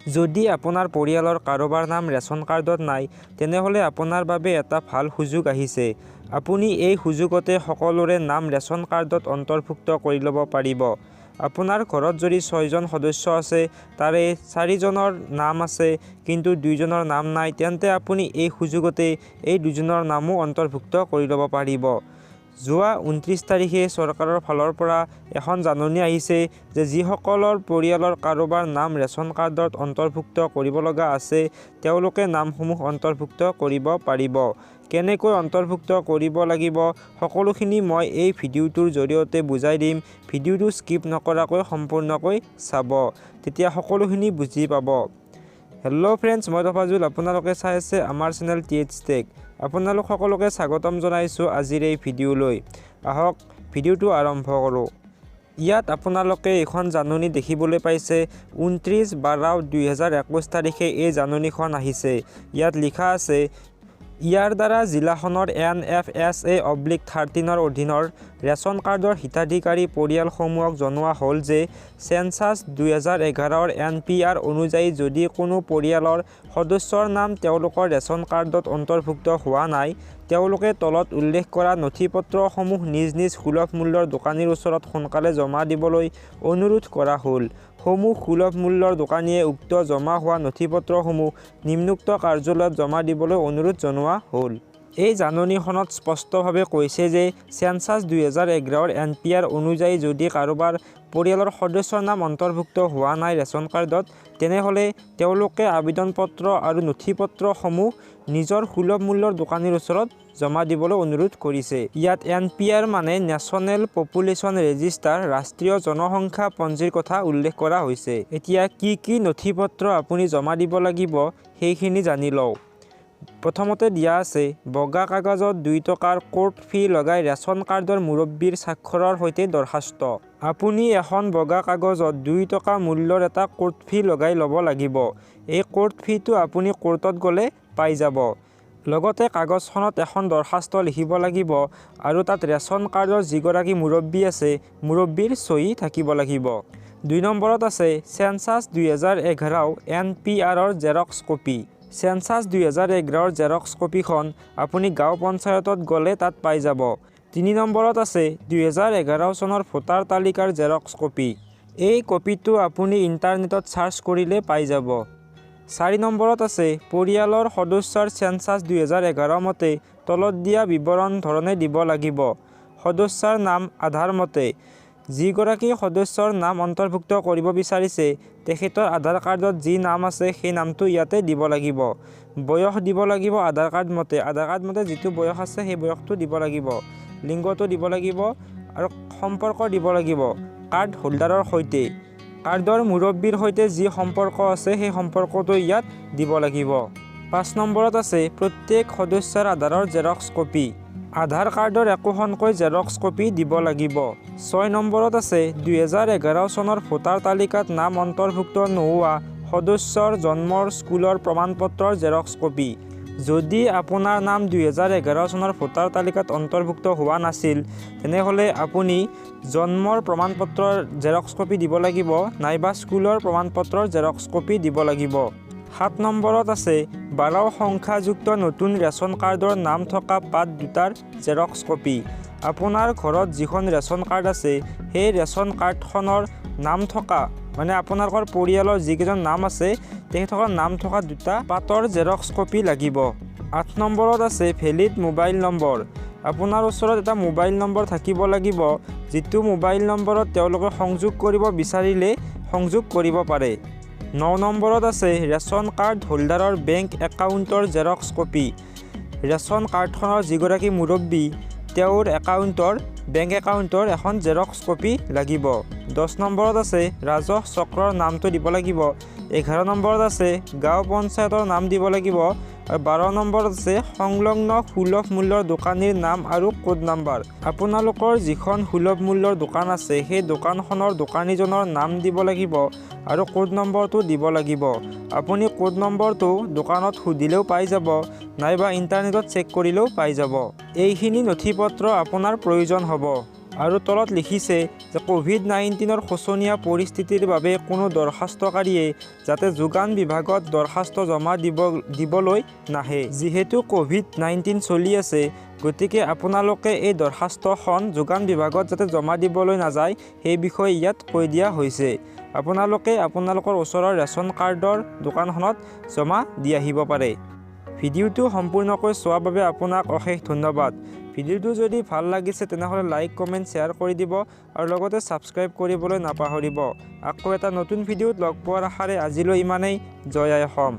যদি আপোনাৰ পৰিয়ালৰ কাৰোবাৰ নাম ৰেচন কাৰ্ডত নাই, তেনেহ'লে আপোনাৰ বাবে এটা ভাল সুযোগ আহিছে। আপুনি এই সুযোগতে সকলোৰে নাম ৰেচন কাৰ্ডত অন্তৰ্ভুক্ত কৰি ল'ব পাৰিব। আপোনাৰ ঘৰত যদি 6জন সদস্য আছে, তাৰে 4জনৰ নাম আছে কিন্তু 2জনৰ নাম নাই, তেন্তে আপুনি এই সুযোগতে এই 2জনৰ নামো অন্তৰ্ভুক্ত কৰি ল'ব পাৰিব। যোৱা 29 তাৰিখে চৰকাৰৰ ফালৰ পৰা এখন জাননী আহিছে যে যিসকলৰ পৰিয়ালৰ কাৰোবাৰ নাম ৰেচন কাৰ্ডত অন্তৰ্ভুক্ত কৰিব লগা আছে, তেওঁলোকে নামসমূহ অন্তৰ্ভুক্ত কৰিব পাৰিব। কেনেকৈ অন্তৰ্ভুক্ত কৰিব লাগিব সকলোখিনি মই এই ভিডিঅ'টোৰ জৰিয়তে বুজাই দিম। ভিডিঅ'টো স্কিপ নকৰাকৈ সম্পূৰ্ণকৈ চাব, তেতিয়া সকলোখিনি বুজি পাব। হেল্ল' ফ্ৰেণ্ডছ, মই তফাজুল, আপোনালোকে চাই আছে আমাৰ চেনেল টি এইচ টেক। আপোনালোক সকলোকে স্বাগতম জনাইছোঁ আজিৰ এই ভিডিঅ'লৈ। আহক ভিডিঅ'টো আৰম্ভ কৰোঁ। ইয়াত আপোনালোকে এইখন জাননী দেখিবলৈ পাইছে। 29/12/2021 তাৰিখে এই জাননীখন আহিছে। ইয়াত লিখা আছে, ইয়াৰ দ্বাৰা জিলাখনৰ এন এফ এছ এ অব্লিক 13ৰ অধীনৰ ৰেচন কাৰ্ডৰ হিতাধিকাৰী পৰিয়ালসমূহক জনোৱা হ'ল যে চেঞ্চাছ 2011ৰ এন পি আৰ অনুযায়ী যদি কোনো পৰিয়ালৰ সদস্যৰ নাম তেওঁলোকৰ ৰেচন কাৰ্ডত অন্তৰ্ভুক্ত হোৱা নাই, তেওঁলোকে তলত উল্লেখ কৰা নথি পত্ৰসমূহ নিজ নিজ সুলভ মূল্যৰ দোকানীৰ ওচৰত সোনকালে জমা দিবলৈ অনুৰোধ কৰা হ'ল। সমূহ সুলভ মূল্যৰ দোকানীয়ে উক্ত জমা হোৱা নথি পত্ৰসমূহ নিম্নোক্ত কাৰ্যালয়ত জমা দিবলৈ অনুৰোধ জনোৱা হ'ল। এই জাননীখনত স্পষ্টভাৱে কৈছে যে চেঞ্চাছ 2011ৰ এন পি আৰ অনুযায়ী যদি কাৰোবাৰ পৰিয়ালৰ সদস্যৰ নাম অন্তৰ্ভুক্ত হোৱা নাই ৰেচন কাৰ্ডত, তেনেহ'লে তেওঁলোকে আবেদন পত্ৰ আৰু নথি পত্ৰসমূহ নিজৰ সুলভ মূল্যৰ দোকানীৰ ওচৰত জমা দিবলৈ অনুৰোধ কৰিছে। ইয়াত এন পি আৰ মানে নেশ্যনেল পপুলেশ্যন ৰেজিষ্টাৰ, ৰাষ্ট্ৰীয় জনসংখ্যা পঞ্জীৰ কথা উল্লেখ কৰা হৈছে। এতিয়া কি কি নথি পত্ৰ আপুনি জমা দিব লাগিব সেইখিনি জানি লওঁ। প্ৰথমতে দিয়া আছে, বগা কাগজত 2 টকাৰ কোৰ্ট ফি লগাই ৰেচন কাৰ্ডৰ মুৰব্বীৰ স্বাক্ষৰৰ সৈতে দৰখাস্ত। আপুনি এখন বগা কাগজত 2 টকা মূল্যৰ এটা কোৰ্ট ফি লগাই ল'ব লাগিব। এই কোৰ্ট ফিটো আপুনি কোৰ্টত গ'লে পাই যাব। লগতে কাগজখনত এখন দৰখাস্ত লিখিব লাগিব আৰু তাত ৰেচন কাৰ্ডৰ যিগৰাকী মুৰব্বী আছে, মুৰব্বীৰ চহী থাকিব লাগিব। 2 নম্বৰত আছে চেঞ্চাছ 2011 এন পি আৰৰ জেৰক্স কপি। চেঞ্চাছ 2011ৰ জেৰক্স কপিখন আপুনি গাঁও পঞ্চায়তত গ'লে তাত পাই যাব। 3 নম্বৰত আছে 2011 চনৰ ভোটাৰ তালিকাৰ জেৰক্স কপি। এই কপিটো আপুনি ইণ্টাৰনেটত চাৰ্চ কৰিলে পাই যাব। 4 নম্বৰত আছে পৰিয়ালৰ সদস্যৰ চেঞ্চাছ 2011 মতে তলত দিয়া বিৱৰণ ধৰণে দিব লাগিব। সদস্যৰ নাম আধাৰ মতে, যিগৰাকী সদস্যৰ নাম অন্তৰ্ভুক্ত কৰিব বিচাৰিছে তেখেতৰ আধাৰ কাৰ্ডত যি নাম আছে সেই নামটো ইয়াতে দিব লাগিব। বয়স দিব লাগিব আধাৰ কাৰ্ড মতে, আধাৰ কাৰ্ড মতে যিটো বয়স আছে সেই বয়সটো দিব লাগিব। লিংগটো দিব লাগিব আৰু সম্পৰ্ক দিব লাগিব কাৰ্ড হোল্ডাৰৰ সৈতে। কাৰ্ডৰ মুৰব্বীৰ সৈতে যি সম্পৰ্ক আছে সেই সম্পৰ্কটো ইয়াত দিব লাগিব। 5 নম্বৰত আছে প্ৰত্যেক সদস্যৰ আধাৰৰ জেৰক্স কপি। আধাৰ কাৰ্ডৰ একোখনকৈ জেৰক্স কপি দিব লাগিব। 6 নম্বৰত আছে 2011 চনৰ ভোটাৰ তালিকাত নাম অন্তৰ্ভুক্ত নোহোৱা সদস্যৰ জন্মৰ স্কুলৰ প্ৰমাণপত্ৰৰ জেৰক্স কপি। যদি আপোনাৰ নাম 2011 চনৰ ভোটাৰ তালিকাত অন্তৰ্ভুক্ত হোৱা নাছিল, তেনেহ'লে আপুনি জন্মৰ প্ৰমাণপত্ৰৰ জেৰক্স কপি দিব লাগিব নাইবা স্কুলৰ প্ৰমাণপত্ৰৰ জেৰক্স কপি দিব লাগিব। 7 নম্বৰত আছে 12 সংখ্যাযুক্ত নতুন ৰেচন কাৰ্ডৰ নাম থকা পাত দুটাৰ জেৰক্স কপি। আপোনাৰ ঘৰত যিখন ৰেচন কাৰ্ড আছে সেই ৰেচন কাৰ্ডখনৰ নাম থকা, মানে আপোনালোকৰ পৰিয়ালৰ যিকেইজন নাম আছে তেখেতসকলৰ নাম থকা দুটা পাতৰ জেৰক্স কপি লাগিব। 8 নম্বৰত আছে ভেলিড মোবাইল নম্বৰ। আপোনাৰ ওচৰত এটা মোবাইল নম্বৰ থাকিব লাগিব, যিটো মোবাইল নম্বৰত তেওঁলোকে সংযোগ কৰিব বিচাৰিলে সংযোগ কৰিব পাৰে। 9 নম্বৰত আছে ৰেচন কাৰ্ড হোল্ডাৰৰ বেংক একাউণ্টৰ জেৰক্স কপি। ৰেচন কাৰ্ডখনৰ যিগৰাকী মুৰব্বী তেওঁৰ বেংক একাউণ্টৰ এখন জেৰক্স কপি লাগিব। 10 নম্বৰত আছে ৰাজহ চক্ৰৰ নামটো দিব লাগিব। 11 নম্বৰত আছে গাঁও পঞ্চায়তৰ নাম দিব লাগিব। আৰু 12 নম্বৰত আছে সংলগ্ন সুলভ মূল্যৰ দোকানীৰ নাম আৰু কোড নাম্বাৰ। আপোনালোকৰ যিখন সুলভ মূল্যৰ দোকান আছে সেই দোকানখনৰ দোকানীজনৰ নাম দিব লাগিব আৰু কোড নম্বৰটো দিব লাগিব। আপুনি কোড নম্বৰটো দোকানত সুধিলেও পাই যাব নাইবা ইণ্টাৰনেটত চেক কৰিলেও পাই যাব। এইখিনি নথি পত্ৰ আপোনাৰ প্ৰয়োজন হ'ব। আৰু তলত লিখিছে যে ক'ভিড 19ৰ শোচনীয় পৰিস্থিতিৰ বাবে কোনো দৰখাস্তকাৰীয়ে যাতে যোগান বিভাগত দৰখাস্ত জমা দিবলৈ নাহে। যিহেতু ক'ভিড 19 চলি আছে, গতিকে আপোনালোকে এই দৰখাস্তখন যোগান বিভাগত যাতে জমা দিবলৈ নাযায়, সেই বিষয়ে ইয়াত কৈ দিয়া হৈছে। আপোনালোকে আপোনালোকৰ ওচৰৰ ৰেচন কাৰ্ডৰ দোকানখনত জমা দি আহিব পাৰে। ভিডিঅ'টো সম্পূৰ্ণকৈ চোৱাৰ বাবে আপোনাক অশেষ ধন্যবাদ। ভিডিঅ'টো যদি ভাল লাগিছে, তেনেহ'লে লাইক, কমেণ্ট, শ্বেয়াৰ কৰি দিব আৰু লগতে ছাবস্ক্ৰাইব কৰিবলৈ নাপাহৰিব। আকৌ এটা নতুন ভিডিঅ'ত লগ পোৱাৰ আশাৰে আজিলৈ ইমানেই। জয় আই অসম।